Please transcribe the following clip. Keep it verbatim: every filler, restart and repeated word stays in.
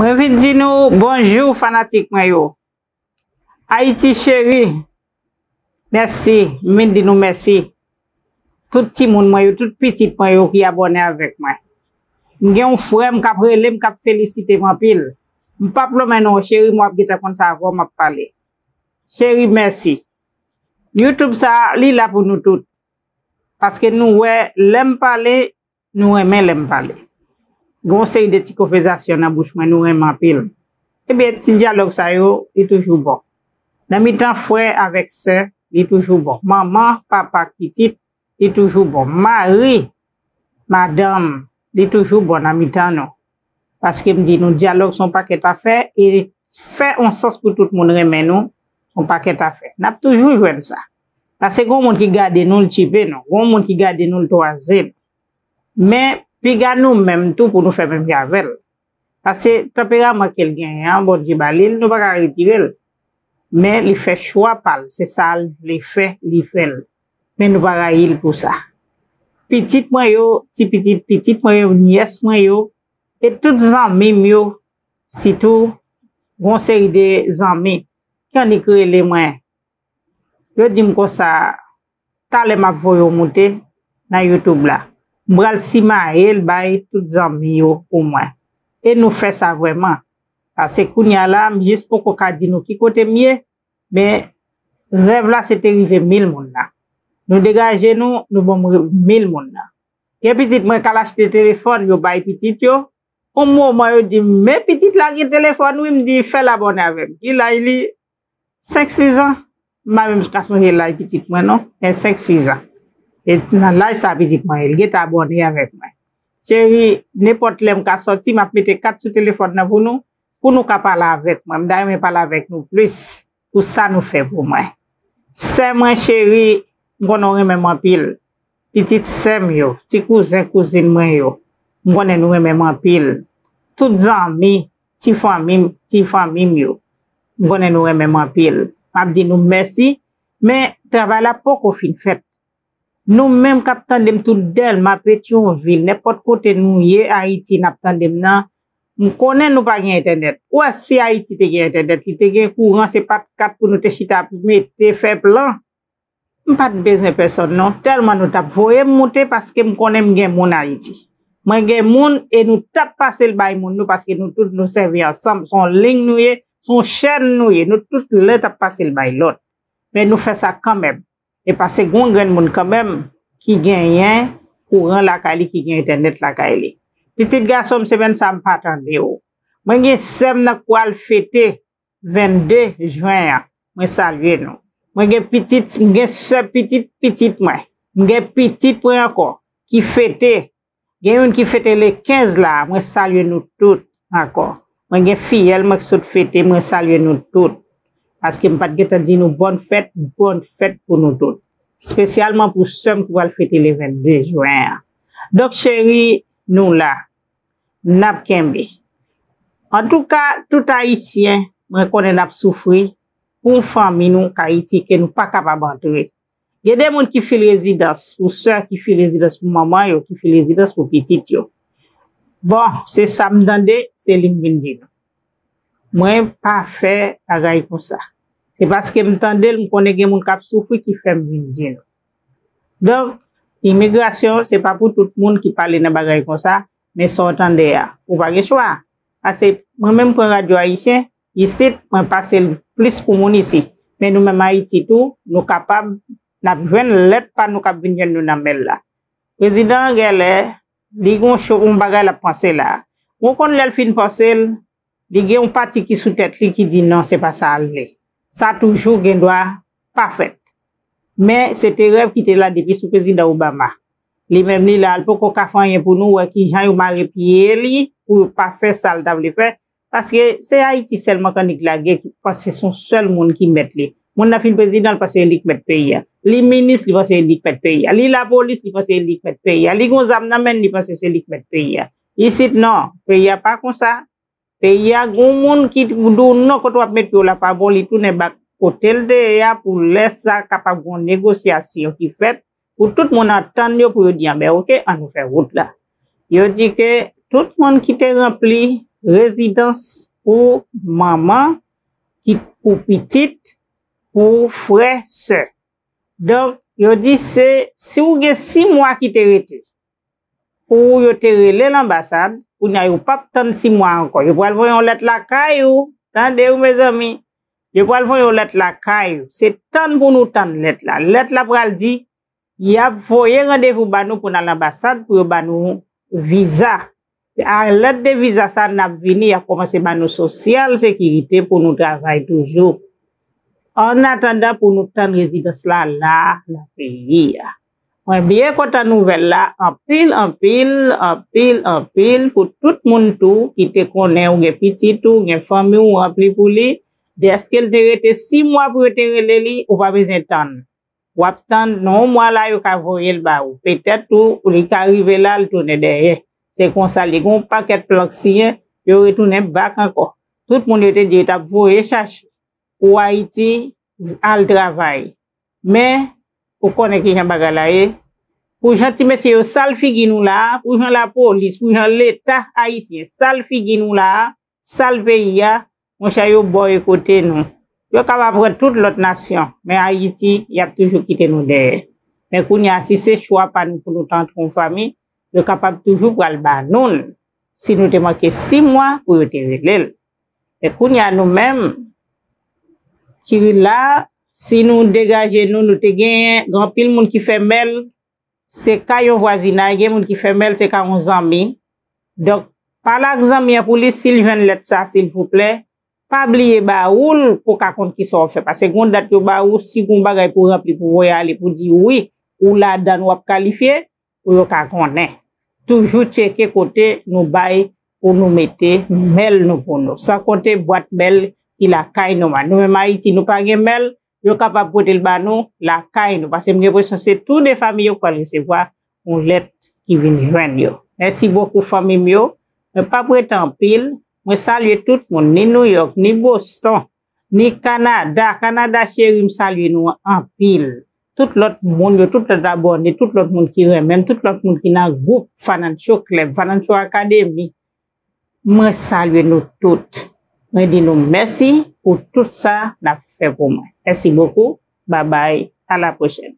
Mwen vin di nou bonjou, fanatik mwen yo. Ayiti cheri, mèsi, m vin di nou mèsi. Tout timoun mwen yo, tout pitit mwen yo ki abòne avèk mwen. M gen yon frè m k ap rele m, k ap felisite m anpil. M p ap lonmen non, cheri, m w ap gentan konn sa avè w m ap pale. Cheri, mèsi. YouTube sa, li la pou nou tout. Paske nou wè, lè m pale, nou renmen lè m pale. Gen yon seri de ti konvèsasyon nan bouch mwen, nou renmen anpil. Ebyen, ti dyalòg sa yo, li toujou bon. Nan mitan frè avèk sè, li toujou bon. Manman, papa, pitit, li toujou bon. Mari, madanm, li toujou bon nan mitan nou. Paske m di nou, dyalòg se yon pakèt afè, e fè yon sans pou tout moun renmen nou, se yon pakèt afè. N ap toujou jwenn sa. Paske gen yon moun ki gade nou, l tchipe nou. Gen yon moun ki gade nou, l twaze nou. Men, piga nou menm tou pou nou fè menm jan avè l. Paske tanperaman ke l genyen an, Bondye ba li l, nou pa ka retire l. Men li fè chwa pa l, se sa l vle fè, li fè l. Men nou pa rayi l pou sa. Pitit mwen yo, ti pitit pitit mwen yo, nyès mwen yo, e tout zanmi m yo, sitou, gen yon seri de zanmi ki annik rele mwen. Yo di m konsa, talè m ap voye w moute nan YouTube la. M pral simaye l bay tout zanmi yo pou mwen. E nou fè sa vrèman. Paske kounye a la, m jis poko ka di nou ki kote m ye, men rèv la se te rive mil moun nan. Nou degaje nou, nou ban m mil moun nan. Gen pitit mwen k al achte telefòn, yo bay pitit yo. Yon moman yo di m, men pitit la gen telefòn wi, m di, fè l abòne avè m. Ki laj li? Senk, sis an. M pa menm ka sonje laj pitit mwen non, men senk, sis an. E nan laj sa pitit mwen ye, li gentan abòne avèk mwen. Cheri, nenpòt lè m ka sòti, m ap mete kat sou telefòn nan pou nou, pou nou ka pale avèk mwen. M ta renmen pale avèk nou plis pou sa nou fè pou mwen. Sè mwen cheri, m konnen w renmen m anpil. Pitit sè m yo, ti kouzen kouzin mwen yo, m konnen nou renmen m anpil. Tout zanmi, ti fanmi m, ti fanmi m yo, m konnen nou renmen m anpil. M ap di nou mèsi, men travay la poko fin fèt. Nou menm k ap tande m tout Dèlma, Petyonvil, nenpòt kote nou ye Ayiti, n ap tande m nan, m konnen nou pa gen entènèt. Ou wè si Ayiti te gen entènèt, li te gen kouran, se pa t kat pou nou te chita ap mete, fè plan. M pa t bezwen pèsonn non, tèlman nou t ap voye m moute paske m konnen m gen moun Ayiti. Mwen gen moun e nou t ap pase l bay moun nou paske nou tout nou sèvi ansanm, se yon liy nou ye, se yon chèn nou ye, nou tout lè t ap pase l bay lòt. Men nou fè sa kanmenm. E paske gen yon grenn moun kanmenm ki genyen kouran lakay li, ki gen entènèt lakay li. Pitit gason m, semèn sa m pa tande w. Mwen gen sè m nan k pral fete vennde jen an. Mwen salye nou. Mwen gen pitit, m gen sè pitit pitit mwen. M gen pitit mwen ankò ki fete. Gen youn ki fete le kenz la, mwen salye nou tout ankò. Mwen gen fiyèl mwen k sot fete, mwen salye nou tout. Paske m pa t gentan di nou bòn fèt, bòn fèt pou nou tout. Espesyalman pou sè m ki pral fete le vennde jen an. Donk, cheri, nou la. N ap kenbe. Antouka, tout Ayisyen, mwen konnen n ap soufri pou fanmi nou k Ayiti ke nou pa kapab antre. Gen de moun ki fil rezidans pou sè, ki fil rezidans pou manman yo, ki fil rezidans pou pitit yo. Bon, se sa m tande, se li m vin di nou. Mwen pa fè bagay konsa. Se paske m tande l, m konnen gen moun k ap soufri ki fè m vin di nou. Donk, imigrasyon, se pa pou tout moun ki pale nan bagay konsa, men sa w tande a, ou pa gen chwa. Paske mwen menm pran radyo ayisyen, isit, mwen pase l plis pou moun isi. Men nou menm Ayiti tou, nou kapab, n ap jwenn lèt pa nou k ap vin jwenn nou nan mèl la. Prezidan an genlè, li gen yon cho, yon bagay l ap panse la. Ou konn lè l fin panse l, li gen yon pati ki sou tèt li ki di non, se pa sa l vle. Sa toujou gen dwa pa fèt. Men se te rèv ki te la depi sou prezidan Obama. Li menm li la, l poko ka fè anyen pou nou, wè kijan yo mare pye li pou yo pa fè sa l ta vle fè. Paske se Ayiti sèlman k annik lage ki panse se yon sèl moun ki mèt li. Moun nan fin prezidan, li panse se li k mèt peyi a. Li minis, li panse se li k mèt peyi a. Li lapolis, li panse se li k mèt peyi a. Li gen yon zam nan men l, li panse se li k mèt peyi a. Isit non, peyi a pa konsa. Peyi a gen yon moun ki di w non, kote w ap met pye w la pa bon, li tounen bak kote l te ye a pou lè sa kapab gen yon negosyasyon ki fèt pou tout moun antann yo pou yo di anben oke, ann nou fè wout la. Yo di ke tout moun ki te ranpli rezidans pou manman, ki pou pitit, pou frè, sè. Donk, yo di se, si w gen sis mwa ki te rete, pou yo te rele l anbasad, kounye a yo p ap tann sis mwa ankò. Yo pral voye yon lèt lakay ou, tande ou mezanmi. Yo pral voye yon lèt lakay ou. Se tann pou nou tann lèt la. Lèt la pral di, y ap voye randevou ba nou pou n al anbasad pou yo ba nou viza. A lèd de viza sa, n ap vini, y ap kòmanse ba nou sosyal sekirite pou nou travay toujou. Annatandan, pou nou tann rezidans la, la, nan peyi a. Mwen byen kontan nouvèl la, anpil, anpil, anpil, anpil, pou tout moun tou ki te konnen ou gen pitit ou, gen fanmi ou ranpli pou li, dèske l te rete sis mwa pou yo te rele li, ou pa bezwen tann. W ap tann nan yon mwa la, yo ka voye l ba ou. Petèt tou, li ka rive la, l tounen dèyè. Se konsa li gen yon pakèt plan k siyen, yo retounen bak ankò. Tout moun yo te di yo t ap voye chache pou Ayiti al travay. Men, ou konnen ki jan bagay la ye. Pou jan ti mesye yo sal figi nou la a, pou jan lapolis, pou jan Leta ayisyen sal figi nou la a, sal peyi a, monchè, yo bòykote nou. Yo kapab pran tout lòt nasyon, men Ayiti, y ap toujou kite nou dèyè. Men kounye a, si se chwa pa nou pou nou ta antre yon fanmi, yo kapab toujou pral ba nou l. Si nou te manke sis mwa pou yo te rele l. Men kounye a, nou menm, ki la, si nou degaje nou, nou te genyen, gen anpil moun ki fè mèl, se ka yon vwazinay, gen moun ki fè mèl, se ka yon zanmi. Donk, pale ak zanmi an pou li, si l jwenn lèt sa, silvouplè, pa bliye ba ou l pou w ka konn kisa w ap fè. Paske gen yon dat yo ba ou, si gen yon bagay pou ranpli, pou voye ale, pou di wi, ou ladan, w ap kalifye, pou yo ka konnen. Toujou tcheke kote nou bay pou nou mete mèl nou pou nou. San konte bwat mèl ki lakay nou an. Nou menm Ayiti, nou pa gen mèl, yo kapab pote l ba nou lakay nou. Paske m gen enpresyon se tou de fanmi yo k pral resevwa yon lèt ki vin jwenn yo. Mèsi bokou fanmi m yo. Mwen p ap rete anpil. Mwen salye tout moun, ni Nouyòk, ni Boston, ni Kanada. Kanada cheri, m salye nou anpil. Tout lòt moun yo, tout lòt abòne, tout lòt moun ki renmen m, tout lòt moun ki nan gwoup Fanancho Club, Fanancho Academy. Mwen salye nou tout. Mwen di nou mèsi pou tout sa n ap fè pou mwen. Mèsi bokou. Babay. A la pwochèn.